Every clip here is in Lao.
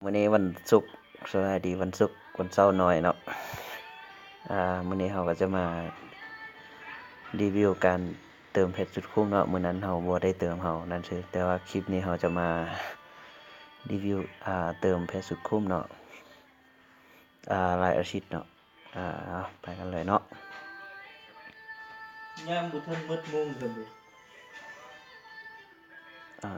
ມື້ນີ້ວັນສຸກ, ສະບາຍດີວັນສຸກ, ວັນເສົານ້ອຍເນາະ. ອ່າ ມື້ນີ້ເຮົາກໍຈະມາຣີວິວການເຕີມເພັດສຸດຄຸ້ມເນາະ. ມື້ນັ້ນເຮົາບໍ່ໄດ້ເຕີມ, ເຮົານັ້ນຊື່, ແຕ່ວ່າຄລິບນີ້ເຮົາຈະມາຣີວິວ ອ່າ ເຕີມເພັດສຸດຄຸ້ມເນາະ, ອ່າ ລາຍອາທິດເນາະ. ອ່າ ໄປກັນເລີຍເນາະ. ຍາມບໍ່ທັນໝົດໂມງເທື່ອເດ. ອ່າ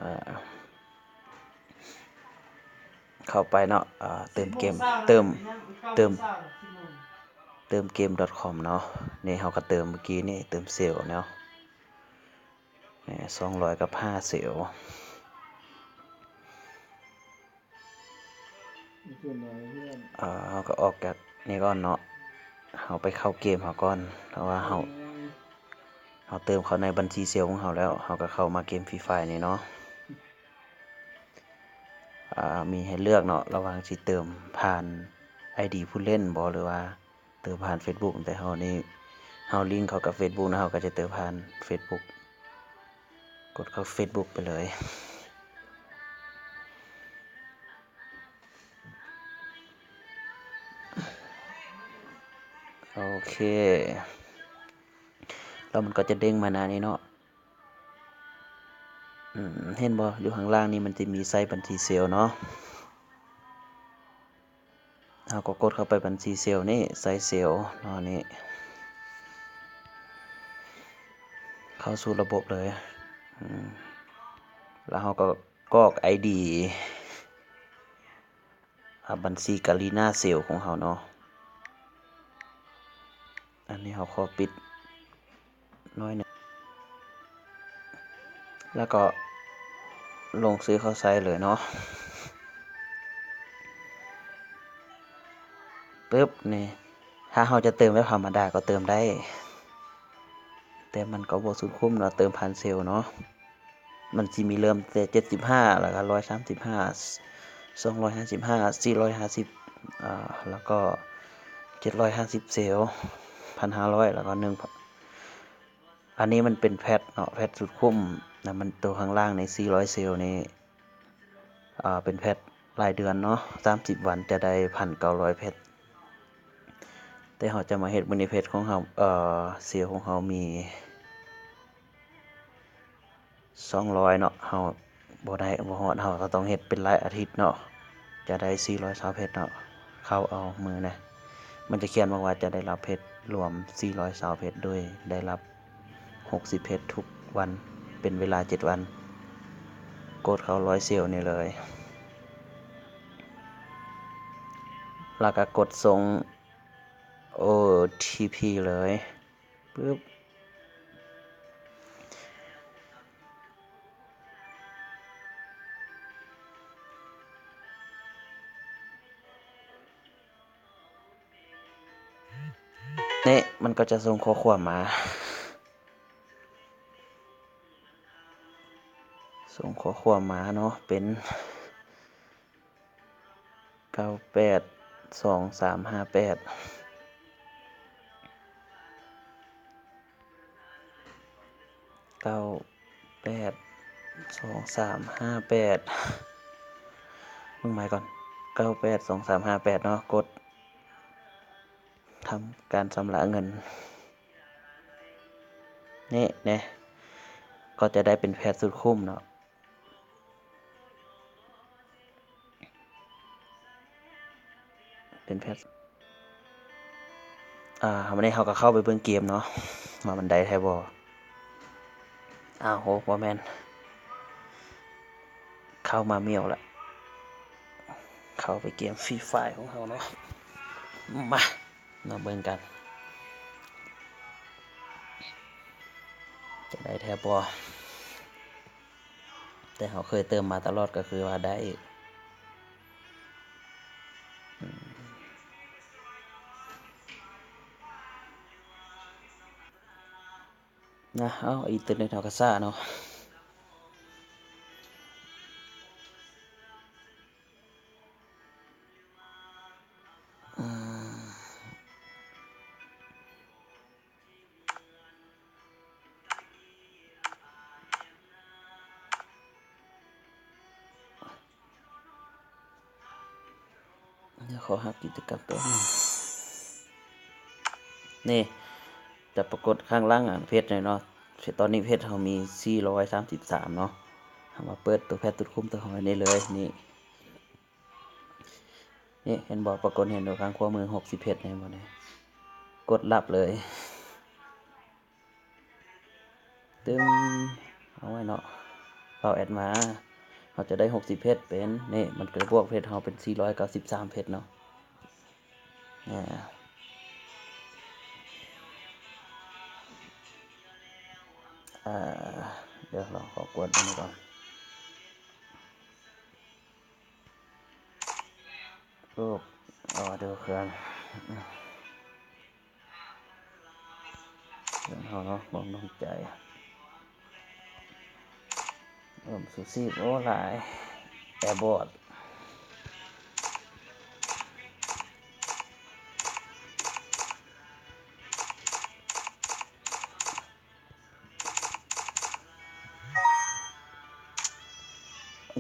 ເຂົ້າໄປເນາະ, ອ່າ ເຕີມເກມ, ເຕີມ ເຕີມ ເຕີມເກມດອດຄອມເນາະ. ນີ້ເຮົາກໍເຕີມມື້ກີ້ນີ້, ເຕີມເຊວເນາະ, ນີ້ ສອງຮ້ອຍກັບຫ້າເຊວ. ອ່າ ເຮົາກໍອອກຈາກນີ້ກ່ອນເນາະ, ເຮົາໄປເຂົ້າເກມເຮົາກ່ອນ. ເພາະວ່າເຮົາ ເຮົາເຕີມເຂົ້າໃນບັນຊີເຊວຂອງເຮົາແລ້ວ, ເຮົາກໍເຂົ້າມາເກມຟຣີຟາຍນີ້ເນາະ. ອ່າ ມີໃຫ້ເລືອກເນາະ, ລະຫວ່າງຊິເຕີມຜ່ານໄອດີຜູ້ຫຼິ້ນບໍ ຫຼືວ່າເຕີມຜ່ານເຟສບຸກ. ແຕ່ເຮົານີ້ ເຮົາລິງເຂົ້າກັບເຟສບຸກນະ, ເຮົາກໍຈະເຕີມຜ່ານເຟສບຸກ, ກົດເຂົ້າເຟສບຸກໄປເລີຍ. ໂອເຄ ແລ້ວມັນກໍຈະເດ້ງມາໜ້ານີ້ເນາະ. ອືມ ເຫັນບໍ່ ຢູ່ຂ້າງລ່າງນີ້ມັນຈະມີໃຊ້ບັນຊີເຊວເນາະ. ເຮົາກໍກົດເຂົ້າໄປບັນຊີເຊວນີ້, ໃຊ້ເຊວເນາະນີ້, ເຂົ້າສູ່ລະບົບເລີຍ. ອືມ ແລ້ວເຮົາກໍກອກໄອດີ ອາ ບັນຊີກາລີນາເຊວຂອງເຮົາເນາະ. ອັນນີ້ເຮົາຂໍປິດໜ້ອຍໜຶ່ງ ແລ້ວກໍລົງຊື່ເຂົ້າໃສ່ເລີຍເນາະ. ປຶບ ນີ້ ຖ້າເຮົາຈະເຕີມແບບທຳມະດາກໍເຕີມໄດ້, ແຕ່ມັນກໍບໍ່ສຸດຄຸ້ມເນາະ ເຕີມຜ່ານເຊວເນາະ. ມັນຊິມີເລີ່ມແຕ່ເຈັດສິບຫ້າ ແລ້ວກໍຮ້ອຍສາມສິບຫ້າ ສອງຮ້ອຍຫ້າສິບຫ້າ ສີ່ຮ້ອຍຫ້າສິບ ອາ ແລ້ວກໍເຈັດຮ້ອຍຫ້າສິບເຊວ ພັນຫ້າຮ້ອຍ ແລ້ວກໍໜຶ່ງ ອັນນີ້ມັນເປັນແພັດເນາະ, ແພັດສຸດຄຸ້ມນະ. ມັນໂຕຂ້າງລ່າງໃນສີ່ຮ້ອຍເຊວນີ້ ອາ ເປັນແພັດລາຍເດືອນເນາະ, ສາມສິບວັນຈະໄດ້ພັນເກົ້າຮ້ອຍເພັດ. ແຕ່ເຮົາຈະມາເຮັດມື້ນີ້ ເພັດຂອງເຮົາ ເອີ ເຊວຂອງເຮົາມີ ສອງຮ້ອຍເນາະ, ເຮົາບໍ່ໄດ້ ບໍ່ຮອດ, ເຮົາກໍຕ້ອງເຮັດເປັນລາຍອາທິດເນາະ, ຈະໄດ້ສີ່ຮ້ອຍຊາວເພັດເນາະ. ເຂົ້າເອົາມື້ນະ ມັນຈະຂຽນບອກວ່າຈະໄດ້ຮັບເພັດລວມສີ່ຮ້ອຍຊາວເພັດ ໂດຍໄດ້ຮັບຫົກສິບເພັດທຸກວັນ ເປັນເວລາເຈັດວັນ. ກົດເຂົ້າຮ້ອຍເຊວນີ້ເລີຍ ແລ້ວກໍກົດສົ່ງໂອທີພີເລີຍ. ປຶບ ນີ້ມັນກໍຈະສົ່ງຂໍ້ຄວາມມາ, ສົ່ງຂໍ້ຄວາມມາເນາະ ເປັນ ເກົ້າແປດສອງສາມຫ້າແປດ ເກົ້າແປດສອງສາມຫ້າແປດ ເບິ່ງໃໝ່ກ່ອນ ເກົ້າແປດສອງສາມຫ້າແປດເນາະ. ກົດທຳການຊຳລະເງິນ ນີ້ແນ່ ກໍຈະໄດ້ເປັນແພັດສຸດຄຸ້ມເນາະ. ເປັນແພັດ ອ່າ ວັນນີ້ເຮົາກໍເຂົ້າໄປເບິ່ງເກມເນາະ ວ່າມັນໄດ້ແທ້ບໍ່. ອ້າວ ໂຫ ບໍ່ແມ່ນ ເຂົ້າມາມ້ຽວລະ ເຂົ້າໄປເກມຟຣີຟາຍຂອງເຮົາເນາະ. ມາ ມາເບິ່ງກັນ ຈະໄດ້ແທ້ບໍ່. ແຕ່ເຮົາເຄີຍເຕີມມາຕະຫຼອດກໍຄືວ່າໄດ້ ນະ. ເອົາ ອິນເຕີເນັດເຮົາກໍຊ້າເນາະ. ດຽວຂໍຮັບກິດຈະກຳຕົວໜຶ່ງ. ນີ້ຈະປາກົດຂ້າງຫຼັງອັນເພຈນີ້ເນາະ. ຕອນນີ້ເພຈເຮົາມີສີ່ຮ້ອຍສາມສິບສາມເນາະ. ເຮົາມາເປີດຕົວແພດຕຸດຄຸ້ມຕົວເຮົາໃນນີ້ເລີຍ. ນີ້ ນີ້ເຫັນບໍ່? ປາກົດເຫັນຢູ່ຂ້າງຂວາມື ຫົກສິບເພຈ ເຫັນບໍ່ນີ້? ກົດຮັບເລີຍ. ຕຶງ ເອົາໄວ້ເນາະ. ເຂົ້າແອັດມາ ເຮົາຈະໄດ້ຫົກສິບເພຈເປັນ ນີ້ ມັນກໍບວກເພຈເຮົາເປັນສີ່ຮ້ອຍເກົ້າສິບສາມເພຈເນາະ. ອາ ດຽວລອງຂໍກວດເບິ່ງກ່ອນ. ໂອ້ ເອົາເດີເຄື່ອງ ເລື່ອງເຮົາເນາະ ຄວາມໜັກໃຈ ເອີ ຊູຊີບ ໂອ້ ຫຼາຍ ແອບອດ.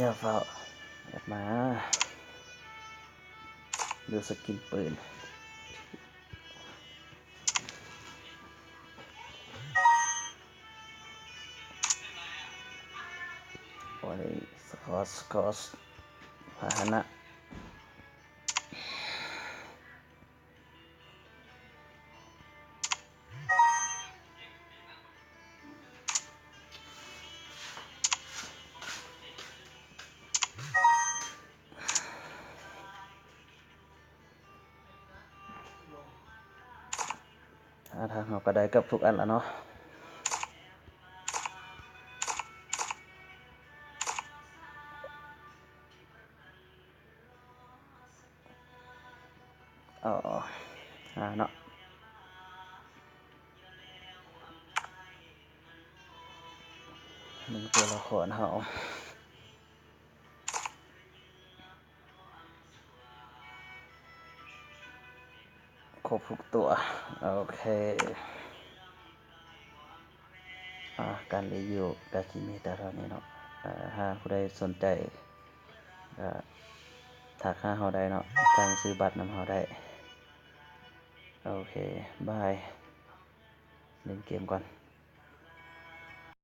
ຢ່າຟ້າວ ແອັດມາ ດູສະກິນປືນ. ໂອ້ຍ ສະກອດ ສະກອດ ພາຫະນະ. ອາ ທາງເຮົາກໍໄດ້ເກືອບທຸກອັນລະເນາະ. ອໍ ຫາເນາະ ໜຶ່ງຕົວລະຄອນເຮົາ ຄົບທຸກຕົວ. ໂອເຄ ອາ ການຣີວິວກໍຊິມີແຕ່ເທົ່ານີ້ເນາະ. ອາ ຫາກຜູ້ໃດສົນໃຈ ກໍທັກຫາເຮົາໄດ້ເນາະ ສັ່ງຊື້ບັດນຳເຮົາໄດ້. ໂອເຄ ບາຍ ຫຼິ້ນເກມກ່ອນ.